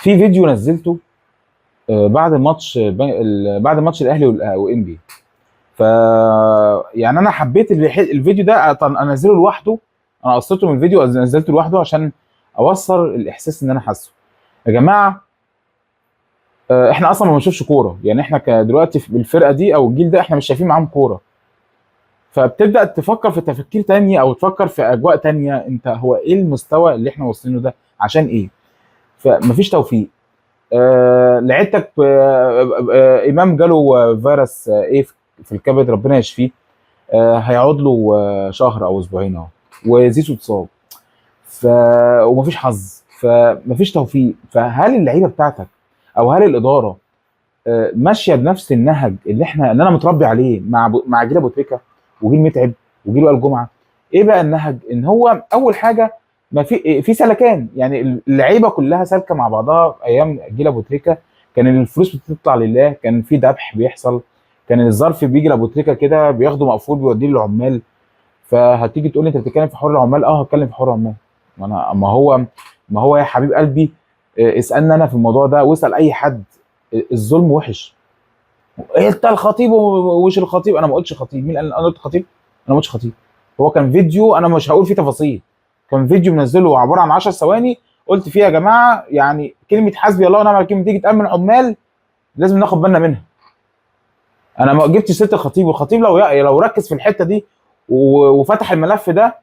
في فيديو نزلته بعد ماتش بعد ماتش الاهلي وانبي. ف يعني انا حبيت الفيديو ده انزله لوحده، انا قصيته من الفيديو نزلته لوحده عشان اوصل الاحساس اللي انا حاسه. يا جماعة احنا اصلا ما بنشوفش كورة، يعني احنا دلوقتي في الفرقة دي او الجيل ده احنا مش شايفين معاهم كورة، فبتبدا تفكر في تفكير تاني او تفكر في اجواء تانية. انت هو ايه المستوى اللي احنا واصلينه ده عشان ايه؟ فمفيش توفيق. لعيبتك امام جاله فيروس ايه في الكبد، ربنا يشفيه، هيقعد له شهر او اسبوعين اهو، وزيزو اتصاب، ف ومفيش حظ، فمفيش توفيق. فهل اللعيبة بتاعتك او هل الادارة ماشية بنفس النهج اللي احنا اللي انا متربي عليه مع جيل ابو تريكه وجيل متعب وجيل وائل جمعه؟ ايه بقى النهج؟ ان هو اول حاجة ما في سلكان، يعني اللعيبة كلها سالكة مع بعضها. ايام جيل ابو تريكه كان الفلوس بتطلع لله، كان في ذبح بيحصل، كان الظرف بيجي لابو تريكه كده بياخده مقفول بيوديه للعمال. فهتيجي تقول لي انت بتتكلم في حوار العمال؟ هتكلم في حوار العمال. ما انا ما هو يا حبيب قلبي، اسالني انا في الموضوع ده واسال اي حد. الظلم وحش. انت الخطيب ومش الخطيب، انا ما قلتش خطيب. مين قال انا قلت خطيب؟ انا ما قلتش خطيب. هو كان فيديو، انا مش هقول فيه تفاصيل، كان فيديو منزله عبارة عن 10 ثواني قلت فيها يا جماعة يعني كلمة حسبي الله ونعم الوكيل تيجي تامن عمال لازم ناخد بالنا منها. انا ما جبتش سيره الخطيب، والخطيب لو ركز في الحتة دي وفتح الملف ده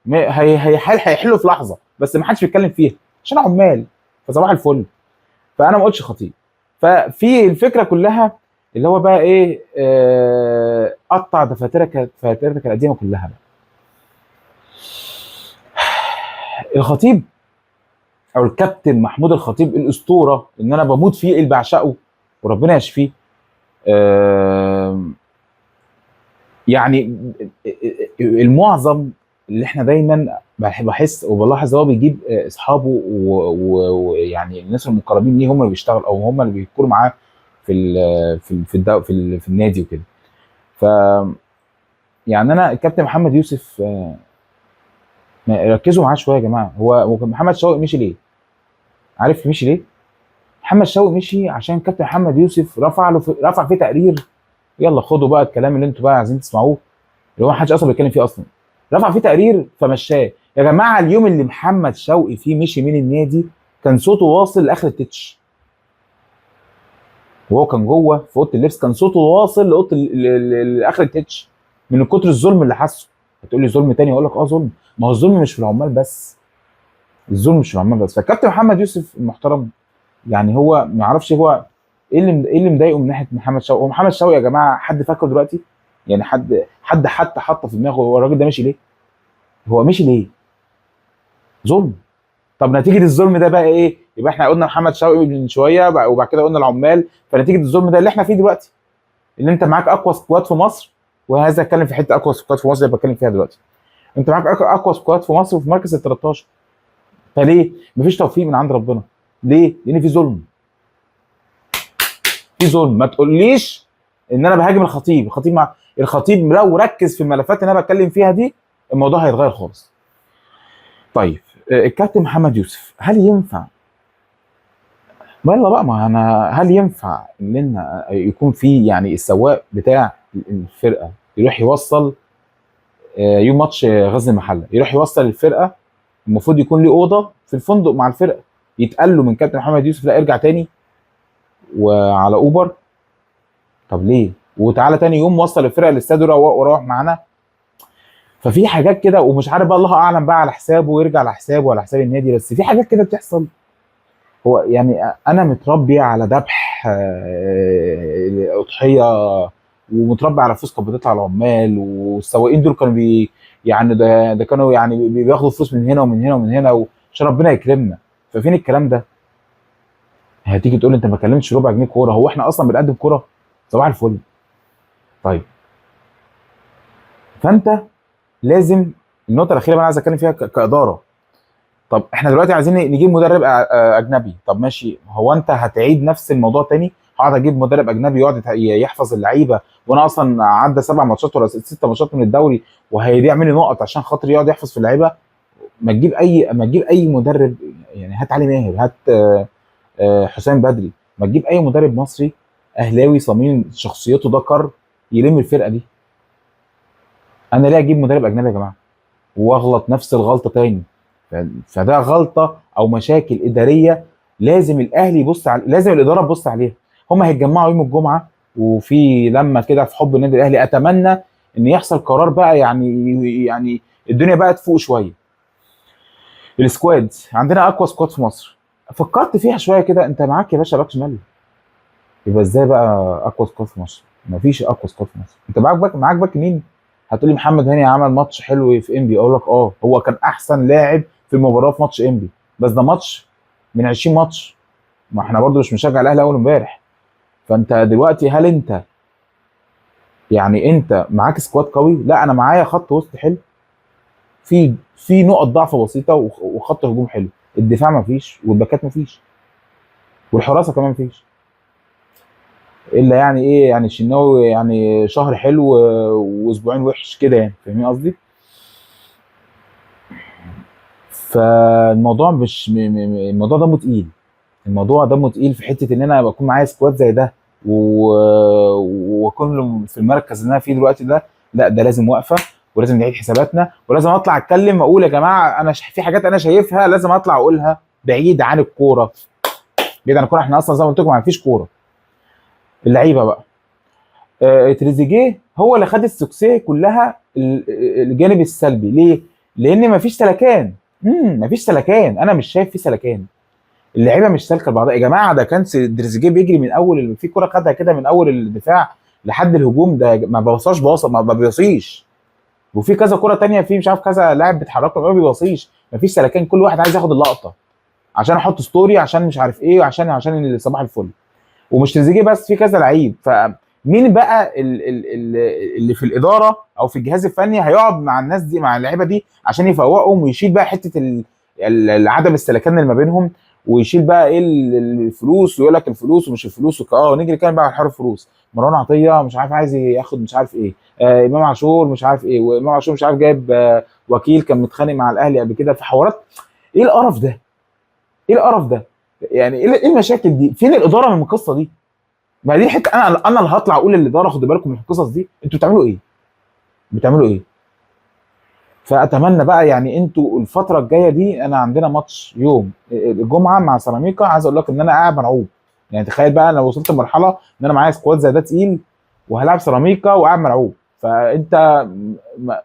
هيحله في لحظة، بس ما حدش بيتكلم فيها عشان عمال. فصباح الفل. فانا ما قلتش خطيب. ففي الفكرة كلها اللي هو بقى ايه، قطع دفاترك القديمة كلها بقى. الخطيب او الكابتن محمود الخطيب الاسطورة ان انا بموت فيه، اللي بعشقه وربنا يشفيه، يعني المعظم اللي احنا دايما بحس وبلاحظ هو بيجيب اصحابه ويعني الناس المقربين ليه هم اللي بيشتغلوا او هم اللي بيكونوا معاه في ال في ال في, الدو في, ال في النادي وكده. ف يعني انا الكابتن محمد يوسف ركزوا معاه شوية يا جماعة. هو محمد شوقي مشي ليه؟ عارف مشي ليه؟ محمد شوقي مشي عشان كابتن محمد يوسف رفع فيه تقرير. يلا خدوا بقى الكلام اللي انتوا بقى عايزين تسمعوه، اللي هو ما حدش اصلا بيتكلم فيه اصلا. رفع فيه تقرير فمشاه. يا جماعة اليوم اللي محمد شوقي فيه مشي من النادي كان صوته واصل لاخر التتش، وهو كان جوه في اوضة اللبس كان صوته واصل لاوضه لاخر التتش من كتر الظلم اللي حاسه. هتقول لي ظلم تاني؟ اقول لك ظلم. ما هو الظلم مش في العمال بس، الظلم مش في العمال بس. فالكابتن محمد يوسف المحترم يعني هو ما يعرفش هو ايه اللي مضايقه من ناحية محمد شوقي. هو محمد شوقي يا جماعة حد فاكره دلوقتي؟ يعني حد حتى حط في دماغه هو الراجل ده مشي ليه؟ هو مشي ليه؟ ظلم. طب نتيجة الظلم ده بقى ايه؟ يبقى احنا قلنا محمد شوقي من شوية وبعد كده قلنا العمال. فنتيجة الظلم ده اللي احنا فيه دلوقتي، ان انت معاك اقوى squad في مصر، وهذا اتكلم في حتة اقوى squad في مصر اللي بتكلم فيها دلوقتي. انت معاك اقوى squad في مصر وفي مركز ال 13. فليه؟ مفيش توفيق من عند ربنا. ليه؟ لان في ظلم. في ظلم. ما تقوليش ان انا بهاجم الخطيب. الخطيب مع الخطيب لو ركز في الملفات اللي انا بتكلم فيها دي الموضوع هيتغير خالص. طيب الكابتن محمد يوسف هل ينفع؟ ما يلا بقى، ما انا هل ينفع ان يكون في يعني السواق بتاع الفرقة يروح يوصل يوم ماتش غزل المحلة، يروح يوصل الفرقة، المفروض يكون ليه اوضة في الفندق مع الفرقة، يتقال له من كابتن محمد يوسف لا ارجع تاني وعلى اوبر؟ طب ليه؟ وتعالى تاني يوم وصل الفرقة للاستاد وروح معانا. ففي حاجات كده ومش عارف بقى، الله اعلم بقى على حسابه ويرجع على حسابه وعلى حساب النادي، بس في حاجات كده بتحصل. هو يعني انا متربي على ذبح اضحية، ومتربي على فلوس كانت بتطلع العمال، والسواقين دول كانوا يعني ده كانوا يعني بياخدوا فلوس من هنا ومن هنا ومن هنا عشان ربنا يكرمنا. ففين الكلام ده؟ هتيجي تقول انت ما كلمتش ربع جنيه كورة. هو احنا اصلا بنقدم كورة؟ صباح الفل. طيب فانت لازم، النقطة الاخيرة اللي انا عايز اتكلم فيها كادارة. طب احنا دلوقتي عايزين نجيب مدرب اجنبي. طب ماشي، هو انت هتعيد نفس الموضوع تاني؟ هقعد اجيب مدرب اجنبي يقعد يحفظ اللعيبة، وانا اصلا عدى 7 ماتشات ولا 6 ماتشات من الدوري وهيضيع مني نقط عشان خاطر يقعد يحفظ في اللعيبة؟ ما تجيب اي مدرب، يعني هات علي ماهر، هات حسام بدري. ما تجيب اي مدرب مصري اهلاوي صميم شخصيته ذكر يلم الفرقة دي. انا ليه اجيب مدرب اجنبي يا جماعة واغلط نفس الغلطة تاني؟ فده غلطه او مشاكل ادارية لازم الاهلي يبص على، لازم الادارة تبص عليها. هم هيتجمعوا يوم الجمعة وفي لما كده في حب النادي الاهلي، اتمنى ان يحصل قرار بقى، يعني الدنيا بقى تفوق شوية. ال squad عندنا اقوى squad في مصر، فكرت فيها شوية كده. انت معاك يا باشا باك شمال، يبقى ازاي بقى اقوى squad في مصر؟ مفيش اقوى squad في مصر. انت معاك باك، معاك باك يمين. هتقولي محمد هاني عمل ماتش حلو في انبي، اقول لك اه هو كان احسن لاعب في المباراة في ماتش انبي، بس ده ماتش من 20 ماتش، ما احنا برضو مش بنشجع الاهلي اول امبارح. فانت دلوقتي هل انت يعني انت معاك squad قوي؟ لا، انا معايا خط وسط حلو، في نقط ضعف بسيطة، وخط هجوم حلو، الدفاع مفيش، والباكات مفيش، والحراسه كمان مفيش، الا يعني ايه يعني الشناوي يعني شهر حلو واسبوعين وحش كده، يعني فاهمين قصدي؟ فالموضوع مش الموضوع دمه تقيل، الموضوع دمه تقيل في حتة ان انا بكون معايا squad زي ده واكون في المركز اللي انا فيه دلوقتي ده، لا ده لازم وقفه، ولازم نعيد حساباتنا، ولازم اطلع اتكلم واقول يا جماعة انا في حاجات انا شايفها لازم اطلع اقولها بعيد عن الكورة، بعيد عن الكورة. احنا اصلا زي ما قلت لكم ما فيش كورة. اللعيبة بقى تريزيجيه هو اللي خد السكسيه كلها، الجانب السلبي. ليه؟ لان مفيش سلكان. مفيش سلكان، انا مش شايف في سلكان، اللعيبة مش سالكة لبعضها يا جماعة. ده كان تريزيجيه بيجري من اول، في كورة خدها كده من اول الدفاع لحد الهجوم، ده ما بوصاش باصة، ما بيوصيش. وفي كذا كورة تانية في مش عارف كذا لاعب بيتحرك له ما بيوصيش، مفيش سلكان، كل واحد عايز ياخد اللقطة عشان احط story، عشان مش عارف ايه، عشان صباح الفل. ومش تريزيجيه بس، في كذا لعيب. فمين بقى اللي في الادارة او في الجهاز الفني هيقعد مع الناس دي، مع اللعيبة دي، عشان يفوقهم ويشيل بقى حتة عدم السلكان اللي ما بينهم، ويشيل بقى ايه الفلوس، ويقول لك الفلوس ومش الفلوس، ونجري كان بقى على حوار الفلوس. مروان عطية مش عارف عايز ياخد مش عارف ايه، امام عاشور مش عارف ايه، وامام عاشور مش عارف جايب وكيل كان متخانق مع الاهلي قبل كده في حوارات. ايه القرف ده؟ ايه القرف ده؟ يعني ايه المشاكل دي؟ فين الادارة من القصة دي؟ ما دي حتة انا اللي هطلع اقول للادارة خدوا بالكم من القصص دي، انتوا بتعملوا ايه؟ بتعملوا ايه؟ فاتمنى بقى يعني انتوا الفترة الجاية دي، انا عندنا ماتش يوم الجمعة مع سيراميكا، عايز اقول لك ان انا قاعد مرعوب. يعني تخيل بقى انا وصلت لمرحلة ان انا معايا squad زي ده تقيل وهلعب سيراميكا وقاعد مرعوب. فانت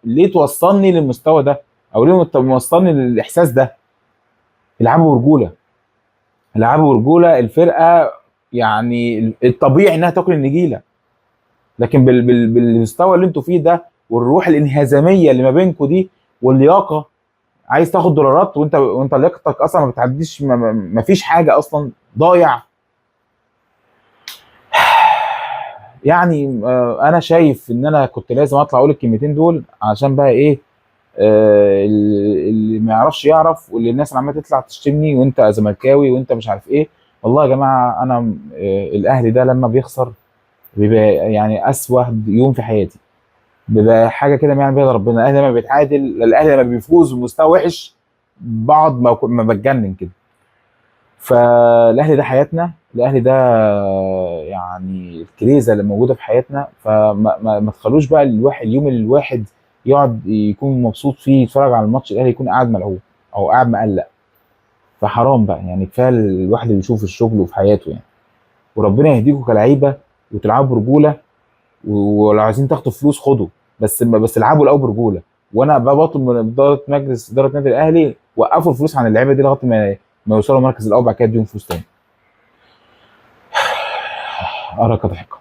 ليه توصلني للمستوى ده؟ او ليه موصلني للاحساس ده؟ العبوا برجوله، العبوا برجوله. الفرقة يعني الطبيعي انها تاكل النجيله، لكن بالمستوى اللي انتوا فيه ده والروح الانهزاميه اللي ما بينكم دي واللياقه، عايز تاخد دولارات وانت لياقتك اصلا ما بتعديش، ما فيش حاجة اصلا، ضايع. يعني انا شايف ان انا كنت لازم اطلع اقول الكلمتين دول عشان بقى ايه، اللي ما يعرفش يعرف، واللي الناس اللي عماله تطلع تشتمني وانت زملكاوي وانت مش عارف ايه. والله يا جماعة انا الاهلي ده لما بيخسر بيبقى يعني اسوأ يوم في حياتي، بيبقى حاجة كده ما يعلم بيها ربنا. الاهلي لما بيتعادل، الاهلي لما بيفوز بمستوى وحش، بقعد ما بتجنن كده. فالاهلي ده حياتنا، الاهلي ده يعني الكريزه اللي موجودة في حياتنا. فما ما ما تخلوش بقى الواحد اليوم اللي الواحد يقعد يكون مبسوط فيه يتفرج على الماتش الاهلي يكون قاعد ملعوب او قاعد مقلق. فحرام بقى يعني، كفاية الواحد اللي بيشوف الشغل وفي حياته يعني. وربنا يهديكم كلعيبه وتلعبوا برجوله، ولو عايزين تاخدوا فلوس خدوا، بس العبوا الاول برجوله. وانا بقى بطلب من ادارة مجلس ادارة النادي الاهلي وقفوا الفلوس عن اللعيبة دي لغاية ما يوصلوا المركز الاول، بعد كده اديهم فلوس تاني. اراك ضحكا.